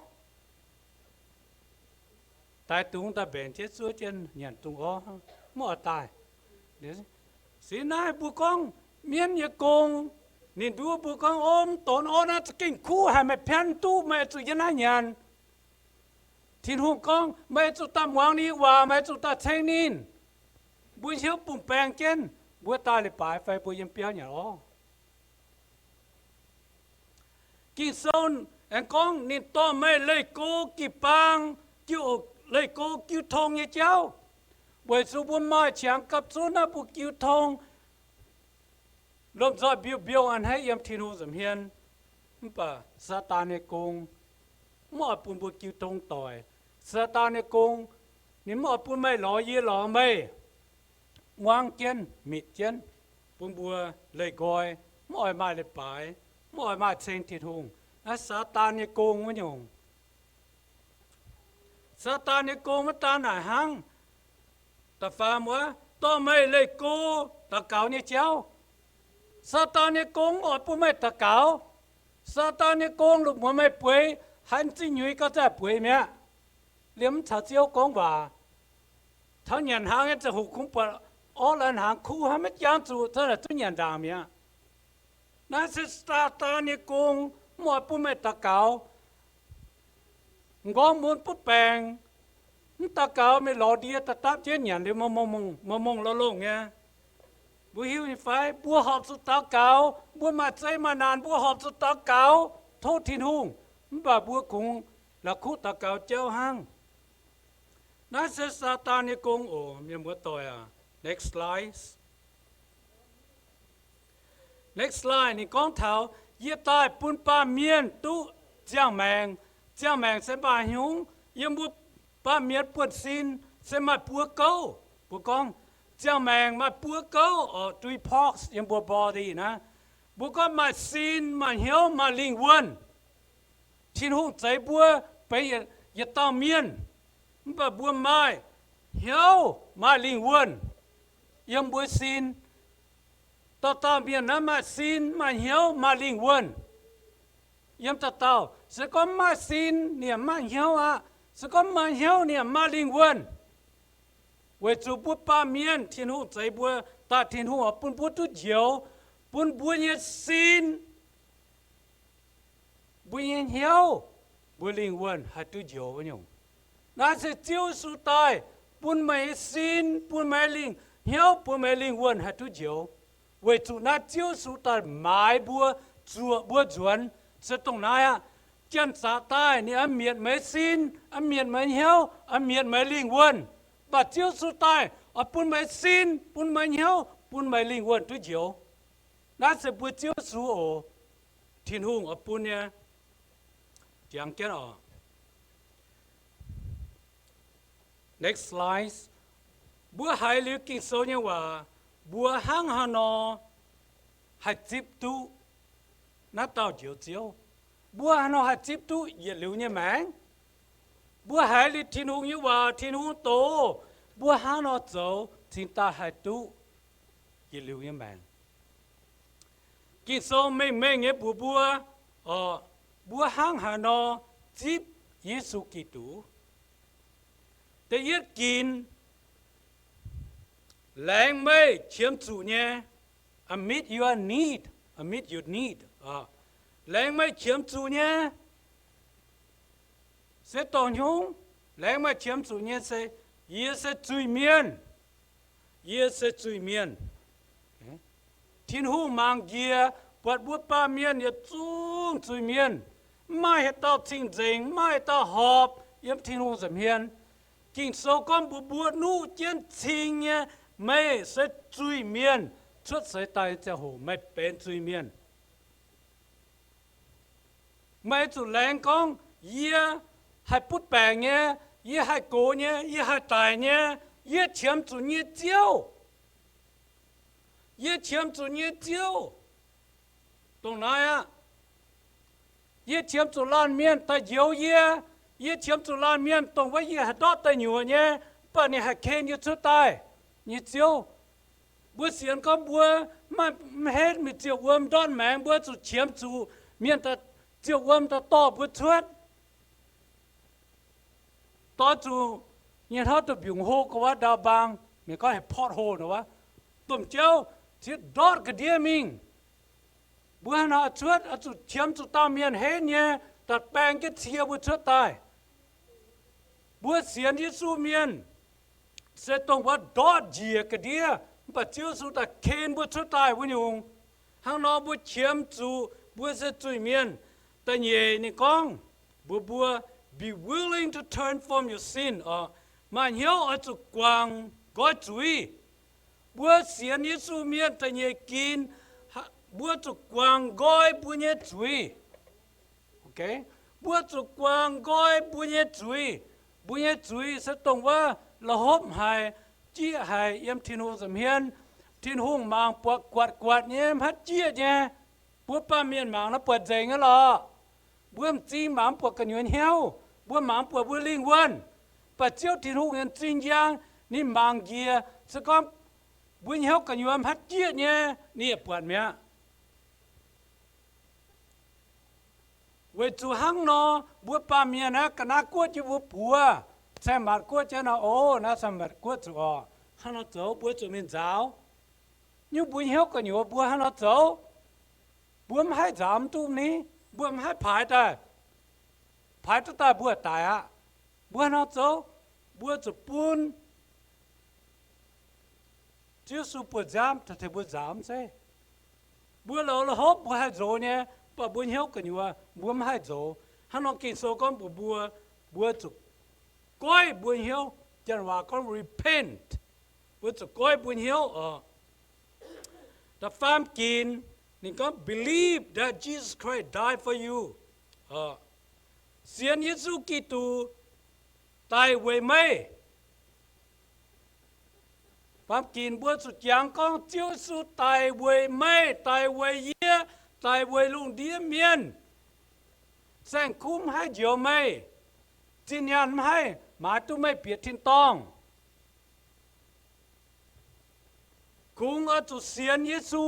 Daix dungz daaih mbenc jienv zuov jienv nyanc dungz orv, mv oix daaih. Se naaiv mbuo gorngv mienv nyei gong, ninh nduov mbuo gorngv, o, mv donx orv naaiv za'gengh kuv haic, meih pianv duqv, meih zuqc yiem naaiv nyanc. Tin-Hungh gorngv, meih zuqc daaih muangx ninh nyei waac, meih zuqc daaih ceng ninh. Mbuo hnyouv bungx baengh jienv, mbuo daaih leiz-baaix fai mbuo yiem biauv nyanc orv. Ging-Sou aengx gorngv ninh dorh meih leih go jiu-baang, jiu, leih go jiu tong nyei jauv. Weic zuqc mbuo maaih qangx gapv zunv naaiv mbuo jiu tong, lomh nzoih mbiouh mbiouh a'hneiv yiem Tin-Hungh nza'hmien. Mv baac Saadaan nyei gong mv oix bun mbuo jiu tong doic. Saadaan nyei gong, ninh mv oix bun meih lorz yie lorz meih muangx jienv, mitc jienv, bun mbuo leih nqoi, mv oix maaih leiz-baaix, mv oix maaih ceng Tin-Hungh. Naaiv Saadaan nyei gong wuov nyungc. Saadaan nyei gong maiv daan naaic hnangv. Da'faam wuov, dorh meih leih go daux gaux nyei jauv. Saadaan nyei gong mv oix bun meih daux gaux. Saadaan nyei gong lungh muonz meih bueix, haiz m'zing nyuiz gauh zaih bueix mi'aqv. Liemh mv caux Ziouv gorngv waac. Taux nyanc hnaangx nyei ziangh hoc kungx buatc orv laanh hnaangx kuv hnangv, maiv jangx zuqc, za'naaic zungv nyanc ndaangc mi'aqv. Naaiv se Saadaan nyei gong, mv oix bun meih daux gaux. M'nqorngv mun butv baengc, mv daux gaux, meih lorz ndie daaih dapv jienv nyanc liuz, mengh mengh longh longh nyei. Mbuo hiuv nyei fai? Mbuo horpc zuqc daux gaux. Mbuo maaih zeiv maaih naanc, mbuo horpc zuqc daux gaux tov Tin-Hungh, mv baac mbuo kungx la'kuqv daux gaux jauv hnangv. Naaiv se Saadaan nyei gong oc, mienh muoz-doic aac. Next slide. Next slide, ninh gorngv taux, yie daaih bun baamh mienh duqv ziangh maengc. Ziangh maengc se maaih haaix nyungc? Yiem mbuo baamh mienh buonv-sin se maaih buo gouv. Mbuo gorngv ziangh maengc maaih buo gouv, or three parts yiem mbuo body naaiv. Mbuo gorngv maaih sin, maaih hnyouv, maaih lingh wuonh. Tin-Hungh zeix mbuo benx yietc dauh mienh, mv baac mbuo maaih hnyouv, maaih lingh wuonh yiem mbuo sin. Dauh dauh mienh naaiv maaih sin, maaih hnyouv, maaih lingh wuonh. Yiem dauh dauh se gorngv maaih sin, ninh yaac maaih hnyouv aqv. Se gorngv maaih hnyouv, ninh yaac maaih lingh wuonh. Weic zuqc mbuo baamh mienh, Tin-Hungh zeix mbuo daaih, Tin-Hungh oix bun mbuo duqv njoux, bun mbuo nyei sin, mbuo nyei hnyouv, mbuo lingh wuonh haih duqv njoux wuov nyungc. Naaiv se Ziouv Yesu daaih bun meih nyei sin, bun meih lingh hnyouv, bun meih lingh wuonh haih duqv njoux. Weic zuqc naaiv Ziouv Yesu daaih maaiz mbuo, zuoqc mbuo nzuonx, se dongh naaiv aqv. Janx-zaqc daaih ninh oix mietc meih sin, oix mietc meih hnyouv, oix mietc meih lingh wuonh. Mv baac Ziouv Yesu daaih oix bun meih sin, bun meih hnyouv, bun meih lingh wuonh duqv njoux. Naaiv se mbuo Ziouv Yesu oc, Tin-Hungh oix bun nyei. Jangx jienv oc. Next slide. Mbuo haiz liuz Ging-Sou nyei waac, mbuo hnangv haaix nor haih zipv duqv naaiv dauh Njoux Ziouv? Mbuo haaix nor haih zipv duqv yietc liuz nyei maengc? Mbuo haiz liuz Tin-Hungh nyei waac, Tin-Hungh doz, mbuo hnangv haaix nor zoux cingx daaih haih duqv yietc liuz nyei maengc? Ging-Sou mengh mengh nyei mbuox mbuo, mbuo hnangv haaix nor zipv Yesu Giduc. Da'yietv ginc, laengz meih qiemx zuqc nyei, amid your need, amid your need, laengz meih qiemx zuqc nyei se dongh haaix nyungc? Laengz meih qiemx zuqc nyei se, yie se zuiz-mienh. Yie se zuiz-mienh. Tin-Hungh mangc njiec buatc mbuo baamh mienh yietc zungv zuiz-mienh, mv maaih haaix dauh cing-nzengc, mv maaih haaix dauh horpc yiem Tin-Hungh nza'hmien. Ging-Sou gorngv mbuox mbuo, nuqv jienv cing nyei, meih se zuiz-mienh. Cuotv seix daaih nyei ziangh hoc meih benx zuiz-mienh. Meih zuqc laengz gorngv, yie haih butv baengc nyei, yie haih gox nyei, yie haih daic nyei, yie qiemx zuqc nyei Ziouv. Yie qiemx zuqc nyei Ziouv. Dongh naaiv aqv. Yie qiemx zuqc laanh mienh daaih njoux yie. Yie qiemx zuqc laanh mienh dongh wuov yie haih ndortv daaih nyuoqc nyei, mv baac ninh haih ken yie cuotv daaih nyei Ziouv. Mbuo sienx gorngv mbuo maiv, mv henv mingh ziouc wuom ndortv maengx, mbuo zuqc qiemx zuqc mienh, ziouc wuom daaih dorh mbuo cuotv. Doix zuqc nyei hnangv duqv mbiungc hlo ga'wuov ndau-mbaang, mienh gorngv haih pothole nor wuov, domh jauv ziex ndortv ga'ndiev mingh. Mbuo hnangv nor cuotv, oix zuqc qiemx zuqc dauh mienh henv nyei daaih baeng jienv cie mbuo cuotv daaih. Mbuo sienx Yesu mienh se dongh wuov ndortv njiec ga'ndiev, mv baac Ziouv Yesu daaih ken mbuo cuotv daaih wuov nyungc. Hnangv nor mbuo qiemx zuqc mbuo se zuiz-mienh. Da'nyeic ninh gorngv mbuox mbuo, be willing to turn from your sin oc. Maaih hnyouv oix zuqc guangc nqoi zuiz. Mbuo sienx Yesu mienh da'nyeic ginc, mbuo zuqc guangc nqoi mbuo nyei zuiz. Mbuo zuqc guangc nqoi mbuo nyei zuiz. Mbuo nyei zuiz se dongh wuov la'hopv haic, jieqv haic yiem Tin-Hungh nza'hmien. Tin-Hungh mangc buatc guatc guatc nyei, mv haih jieqv nyei. Mbuo baamh mienh mangc naaiv buatc nzengc nyei lorqc. Mbuo m'zing mangc mv buatc gu'nyuoz hnyouv, mbuo mangc mv buatc mbuo lingh wuonh. Mv baac Ziouv Tin-Hungh nyei m'zing njang, ninh mangc njiec, se gorngv mbuo hnyouv gu'nyuoz mv haih jieqv nyei, ninh yaac buatc mi'aqv. Weic zuqc hnangv nor, mbuo baamh mienh aeqv, ga'naaiv guoqv jienv mbuo buoz, caeng-matc guoqv jienv nor, o, naaiv caeng-matc guoqv zuqc orqc, hnangv nor zoux mbuo zuqc mingh nzaaux. Nyungc mbuo hnyouv gu'nyuoz mbuo hnangv nor zoux, mbuo mv haih nzaaux mv duqv ni, mbuo mv haih paaix daaih. Paaix duqv daaih mbuo daic aqv. Mbuo hnangv nor zoux, mbuo zuqc bun Ziouv Yesu buoz-nziaamv tengx mbuo nzaaux mv zeiz. Mbuo loz-hopv mbuo haih nzox nyei, mv baac mbuo hnyouv gu'nyuoz mbuo mv haih nzox. Hnangv nor Ging-Sou gorngv mbuox mbuo, mbuo zuqc goiv mbuo hnyouv. Janx waac gorngv repent. Mbuo zuqc goiv mbuo hnyouv oc. Da'faam ginc ninh gorngv believe that Jesus Christ died for you. Sienx Yesu Giduc daic weic meih. Baamh ginc mbuo zuqc jangx gorngv Ziouv Yesu daic weic meih, daic weic yie, daic weic lungh ndiev mienh. Saeng-kuv mv haih njoux meih. Zinh nyaanh mv haih maaiz duqv meih bieqc tin-dorngh. Kungx oix zuqc sienx Yesu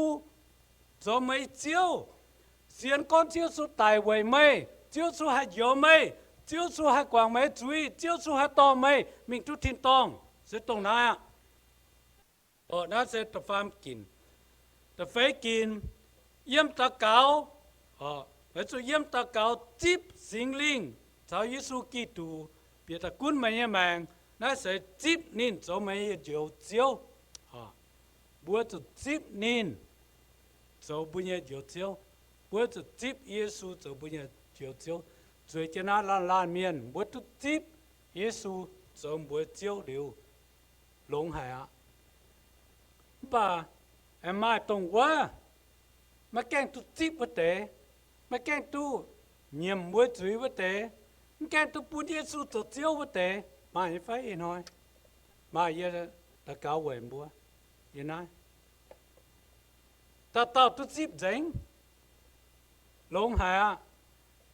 zoux meih Ziouv. Sienx gorngv Ziouv Yesu daic weic meih, Ziouv Yesu haih njoux meih, Ziouv Yesu haih guangc meih nyei zuiz, Ziouv Yesu haih dorh meih mingh duqv tin-dorngh, se dongh naaiv aqv. Naaiv se da'faam ginc. Da'feix ginc, yiem daux gaux, oix zuqc yiem daux gaux zipv Singx Lingh caux Yesu Giduc bieqc daaih gunv meih nyei maengc. Naaiv se zipv ninh zoux meih nyei Njoux Ziouv. Mbuo zuqc zipv ninh zoux mbuo nyei Njoux Ziouv. Mbuo zuqc zipv Yesu zoux mbuo nyei Njoux Ziouv. Zueiz jienv naaiv laanh laanh mienh, mbuo duqv zipv Yesu zoux mbuo Ziouv liuz, longx haic aqv. Mv baac aengx maaih dongh wuov, maiv gaengh duqv zipv wuov deix, maiv gaengh duqv nyiemc mbuo zuiz wuov deix, mv gaengh duqv bun Yesu zoux Ziouv wuov deix, maaih nyei fai ih hnoi? Maaih. Yie daux gaux weic mbuo yie naaiv. Dauh dauh duqv zipv nzengc. Longx haic aqv.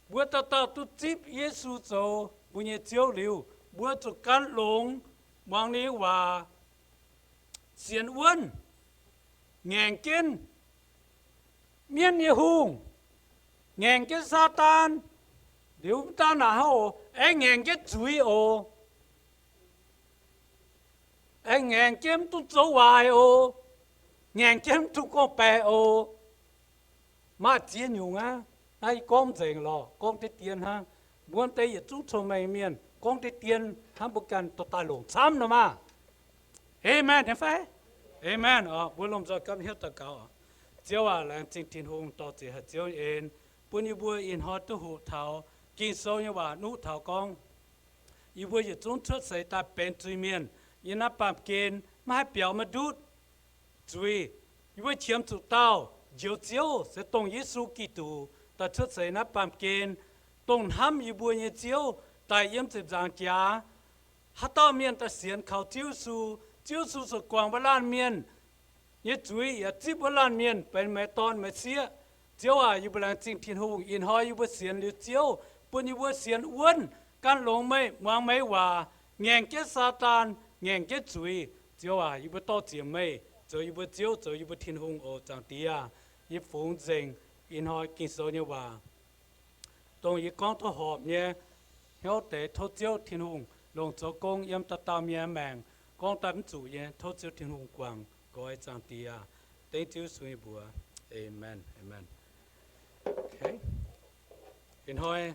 Mbuo dauh dauh duqv zipv Yesu zoux mbuo nyei Ziouv liuz, mbuo zuqc gan longx muangx ninh nyei waac, sienx wuonv, ngaengc jienv mienv nyei hungh, ngaengc jienv Saadaan, liuz mv daan naaic hnangv oc, aengx ngaengc jienv zuiz oc. Aengx ngaengc jienv mv duqv zoux waaic oc. Ngaengc jienv mv duqv gorngv-baeqc oc. Maaih ziex nyungc aqv. Naaiv yie gorngv nzengc lorqc, gorngv deix dien hnangv. Mbuo deix yietc zungv cong-mengh mienh gorngv deix dien hnangv, mbuo ganh dorh daaih longc camv nor maah. Aamen fai? Aamen oc. Mbuo lomh nzoih gapv hnyouv daux gaux oc. Ziouv aac, laengz zingh Tin-Hungh, dorh ziec haic Ziouv nyei en, bun yie mbuo ih hnoi duqv hoqc taux Ging-Sou nyei waac nuqv taux gorngv, yie mbuo yietc zungv cuotv seix daaih benx zuiz-mienh. Yiem naaiv baamh gen maiv haih biaux maiv ndutv zuiz. Yie mbuo qiemx zuqc dauh Njoux Ziouv se dongh Yesu Giduc daaih cuotv seix naaiv baamh gen, dongh hnamv yie mbuo nyei Ziouv daaih yiem ziepc nzaangc jaax. Haaix dauh mienh daaih sienx kaux Ziouv Yesu, Ziouv Yesu ziouc guangc wuov laanh mienh nyei zuiz yaac zipv wuov laanh mienh benx meih dorn meih sieqv. Ziouv aac, yie mbuo laengz zingh Tin-Hungh, ih hnoi yie mbuo sienx liuz Ziouv, bun yie mbuo sienx wuonv, gan longx meih, muangx meih waac, ngaengc jienv Saadaan, ngaengc jienv zuiz. Ziouv aac, yie mbuo dorh ziec meih zoux yie mbuo Ziouv, zoux yie mbuo Tin-Hungh oc. Zaangc Diex aac, yie fungx nzengc ih hnoi Ging-Sou nyei waac, dongh yie gorngv duqv horpc nyei hnyouv deix. Tov Ziouv Tin-Hungh longc zoux gong yiem dauh dauh mienh maengc. Gorngv daaih mv zuqc nyei, tov Ziouv Tin-Hungh guangc nqoi. Zaangc Diex aac, dengv Ziouv Yesu nyei mbuox. Aamen. Aamen. Ih hnoi